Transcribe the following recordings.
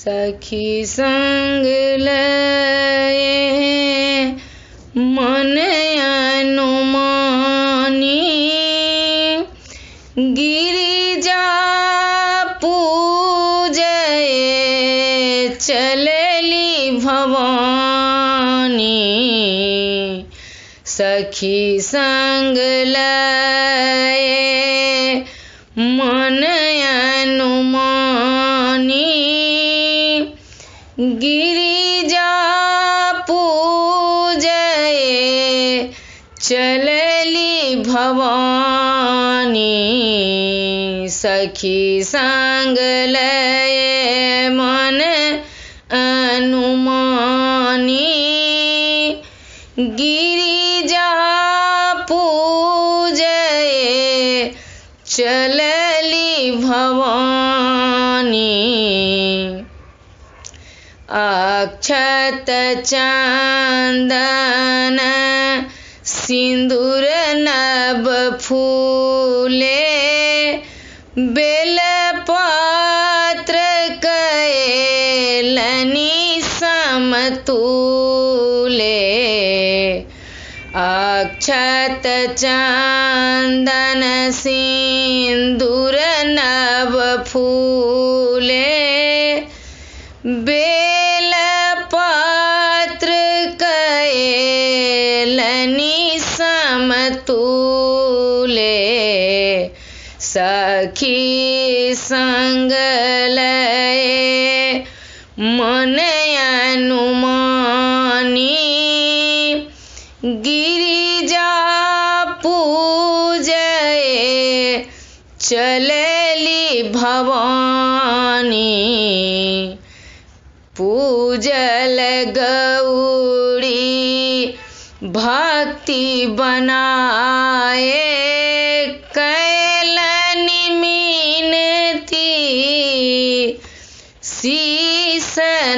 सखी संग लए मन अनुमानी, गिरिजा पूजय चलली भवानी। सखी संग लए मन अनुमानी, गिरिजा पूजय चलली भवानी। सखी संग लए मन अनुमानी, गिरिजा पूजय चलली भवानी। अक्षत चंदन सिंदूर नब फूले, बेलपत्र कैलनि समतूले। अक्षत चंदन सिंदूर नब फूले, बेलपत्र कैलनि समतूले। सखी संग लए मन अनुमानी, गिरिजा पूजय चलली भवानी। पूजल गौरी भक्ति बनाए, कैलनि मिनती शीस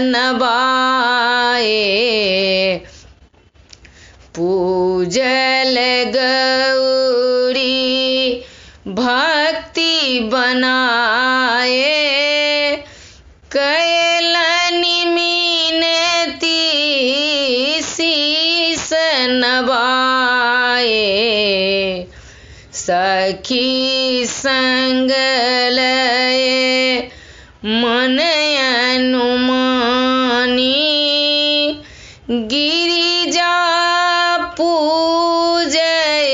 नवाए। पूजल गौरी भक्ति बनाए, कैलनि मिनती शीस नवाए। सखी संग लए मन अनुमानी, गिरिजा पूजय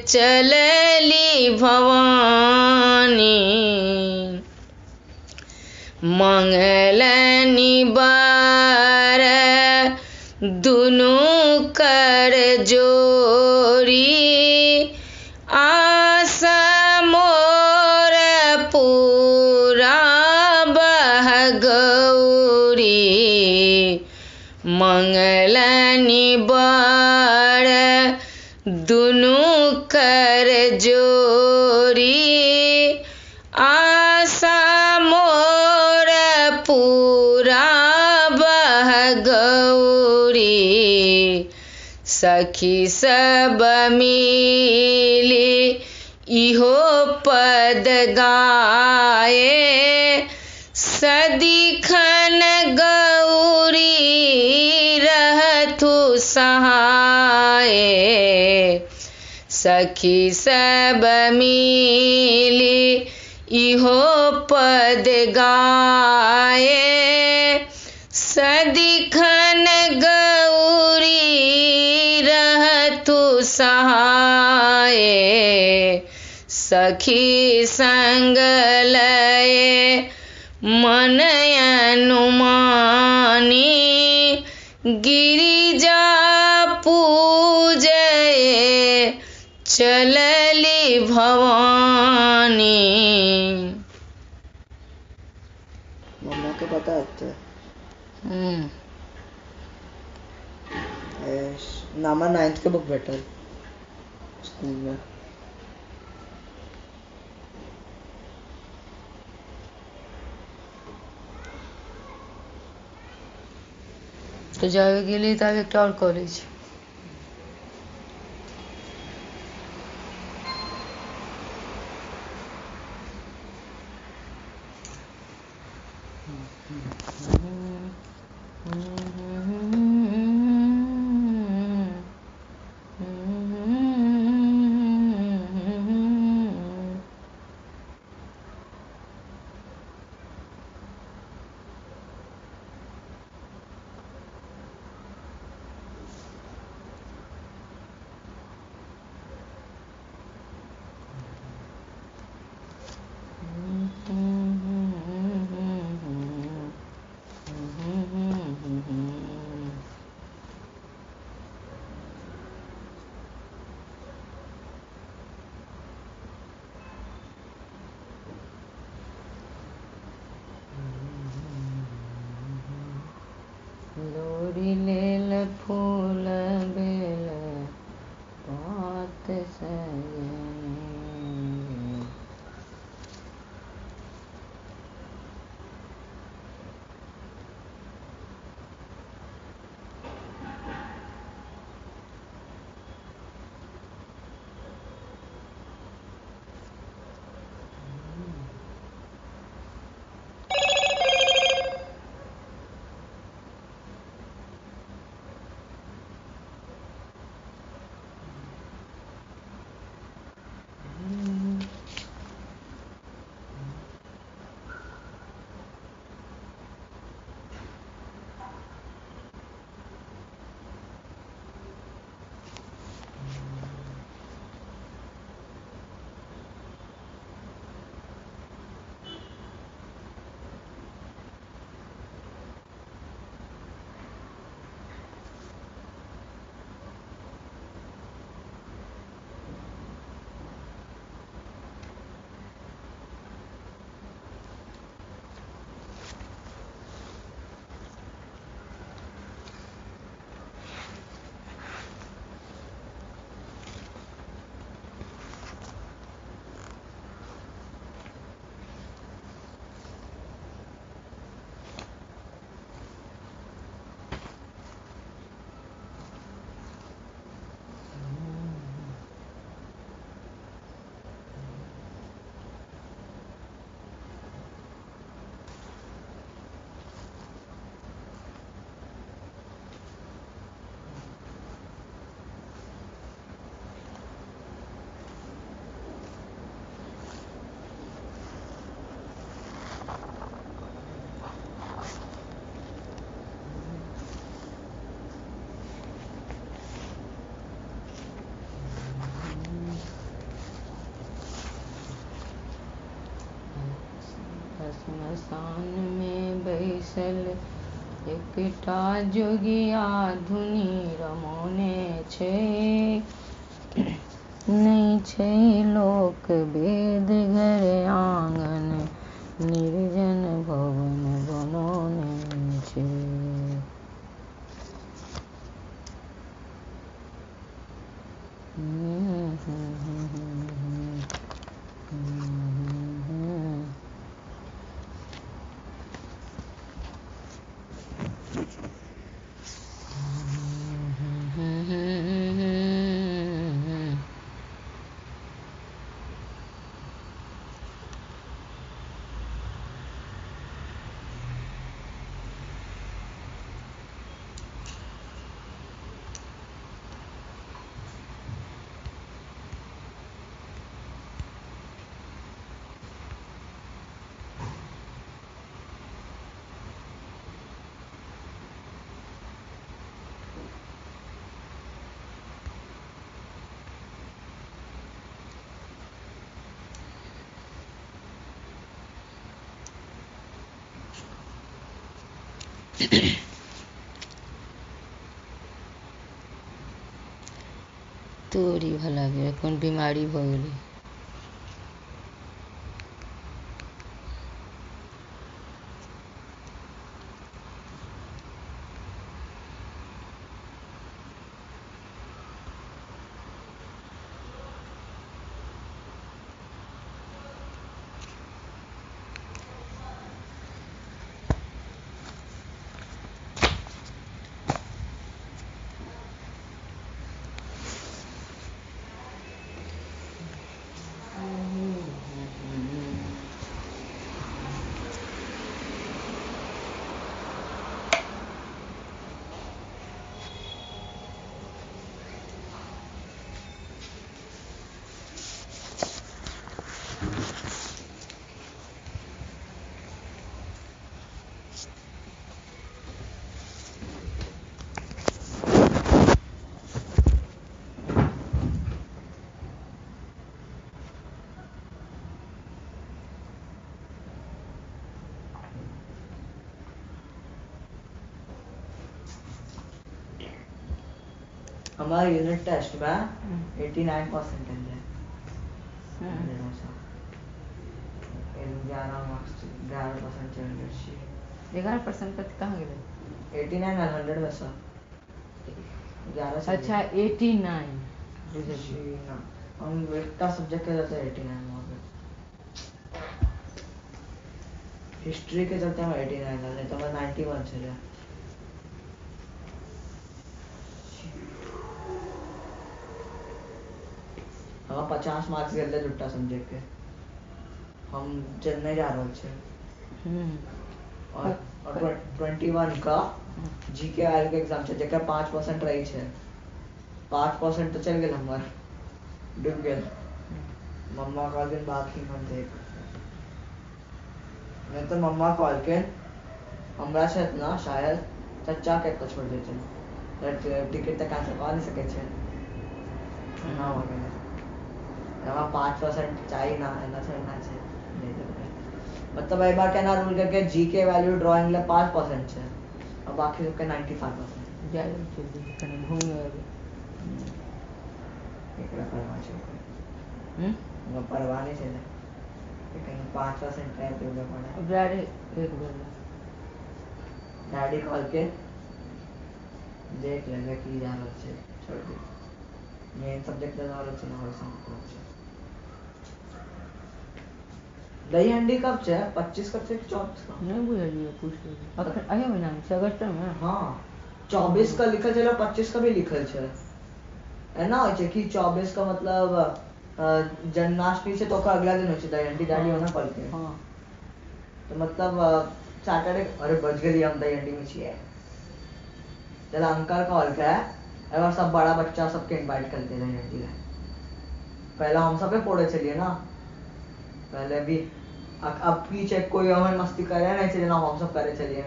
चलली भवानी। मंगलनि बर दुनू कर जोरी, आस मोर पूरा बह गौरी। मंगलनि बर दुनू कर जोरी, आशा मोर पूरा बह गौरी। सखी सब मिली इहो पद गाए, सदिखन गौरी रहथु सहाय। सखी सब मिली इहो पद गाए, सदिखन गौरी रहथु सहाय। सखी संग लए मन अनुमानी, गिरिजा पूजय चलली भवानी। मम्मा के पता है। नामा 9th के बुक भेटल स्कूल में। तो जावे गेली तब एकटा और कॉलेज। लोरी लेल फूल बेल पात सजनी। श्मशान में बैसल एकटा जोगिया धुनी रमौने छै। नहि छै लोक वेद घर आंगन निर्जन भवन बनौने छै। तोरी भला के कोन बीमारी भऽ गेलै। हमारा यूनिट टेस्ट में 89% एलै। 11 मार्क्स, 11% चलि गेल छियै। 11% कथी कहाँ गेलै? 89 आयल 100 मे सँ 11। अच्छा, 89 बुझलियै। हम एकटा सब्जेक्ट के चलते 89 भऽ गेल। हिस्ट्री के चलते हमरा 89 आयल, नहि तऽ हमर 91 छलै। हमरा 50 मार्क्स गेल रहै दूटा सब्जेक्ट के। हम चेन्नई जा रहल छियै। और 21 का जी के आर के एग्जाम छै, जेकर 5% रहै छै। 5% तऽ चलि गेल, हमर डूबि गेल। मम्मा कहलखिन बाकी हम देख नहि तऽ मम्मा कहलखिन हमरा छै ने शायद चचा के एतऽ छोड़ि देथिन। टिकट तऽ कैंसिल कऽ नहि सकै छै। एना भऽ गेलै। हमरा 5% चाही ना, एना थोड़ी ना छै। नहि देबै। मतलब एहि बार केना रूल करके जी के वैल्यू ड्राइंग ले 5% छै और बाकी सबके 95%। जाय चलि कनि घूमि आबै। एकरा परवाह छै? हमरा परवाह नहि छलै, लेकिन 5% टाइम देबे पड़े। जा रहे एक बेर। डैडी कहलखिन देख लेबै की जा रहल छै, छोड़ दे। मेन सब्जेक्ट तऽ रहल छै ने, ओहि छै। दही हंडी कब छै? 25 कब छै? 24 का? नहि बुझलियै, पूछ लेबै। अखन एहि महीनामे छै, अगस्तमे। हाँ, 24 का लिखल छै, 25 का भी लिखल छै। एना होइ छै कि 24 का मतलब जन्माष्टमी छै, तऽ ओकर अगला दिन होइ छै दही हंडी। डैडी ओना कहलकै। तऽ मतलब सैटरडे। अरे बच गेलियै, हम दही हंडी में छियै। चल, अंकल कहलकै एबार सब बड़ा बच्चा सबके इनवाइट करते दही हंडी ला। पहले हम सबके फोड़े छलियै ना पहले भी। अब की छै, कोई ओहन मस्ती करे नहि छै जेना हम सब करे छलियै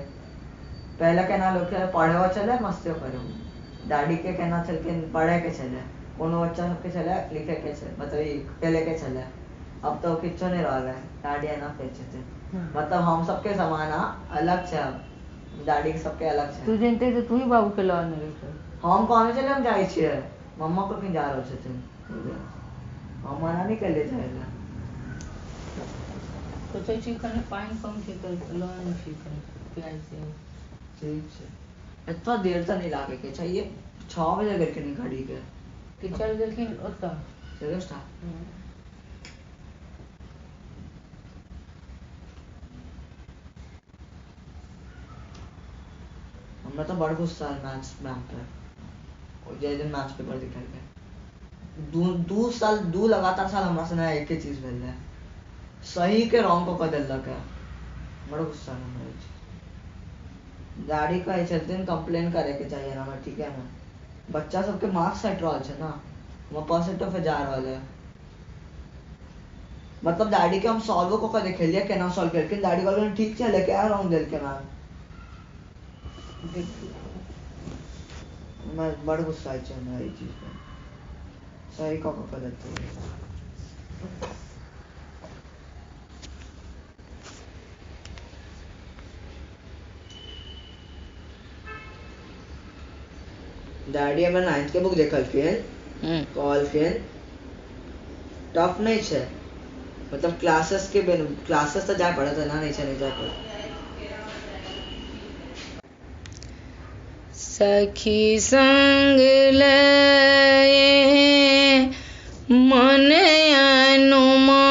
पहले। केना लोक पढ़े छलै, मस्तियो करे। डैडी के केना छलखिन, पढ़े के छलै। कोनो बच्चा सबके छलै लिखे के छै, मतलब ई खेले के छलै। अब तऽ किछो नहि रहल है। डैडी एना कहै छथिन। मतलब हम सबके जमाना अलग छै, अब डैडी के सबके अलग छै। तू जनिते तऽ तू ही बाबू के लऽ आने रहितै। हम कहने छलियै हम जाइ छियै। मम्मा कखन जा रहल छथिन, हम मना नहि केलियै जाइ लए। सोचै छी कनि पानि कम छै तऽ लऽ आनै छी कनि प्याज से। ठीक छै, एतबा देर तऽ नहि लागे के चाहिए। 6 बजे गेलखिन घड़ी के। कि चलि गेलखिन ओतऽ। चलो स्टार्ट। हमरा तऽ बड़ गुस्सा आयल मैथ्स मैम पर ओ जाहि दिन मैथ्स पेपर दिखेलकै। 2 2 साल, दू लगातार साल हमरा संगे एके चीज भेल रहै। सही के रॉन्ग कऽ कऽ देलक है। बड़ गुस्सा आयल हमरा ई चीज। डैडी कहै छथिन कंप्लेन करे के चाहिए हमरा। ठीक है ने, बच्चा सबके मार्क्स हटि रहल छै ना, हमर परसेंटो पे जा रहल है। मतलब डैडी के हम सॉल्वो कऽ कऽ देखेलियै केना सॉल्व केलखिन। डैडी कहलखिन ठीक छै, लेकिन रॉन्ग देलकै मैम। देखियौ। बड़ गुस्सा होइ छै हमरा ई चीज पर। सही कऽ कऽ देतै। डैडी हमर नाइन्थ के बुक देखलखिन। कहलखिन टफ नहि छै। मतलब क्लासेस के बिन क्लासेस तऽ जाय पड़त, एना नहि छै नहि जाय पड़त। सखी संग लए मन अनुमान।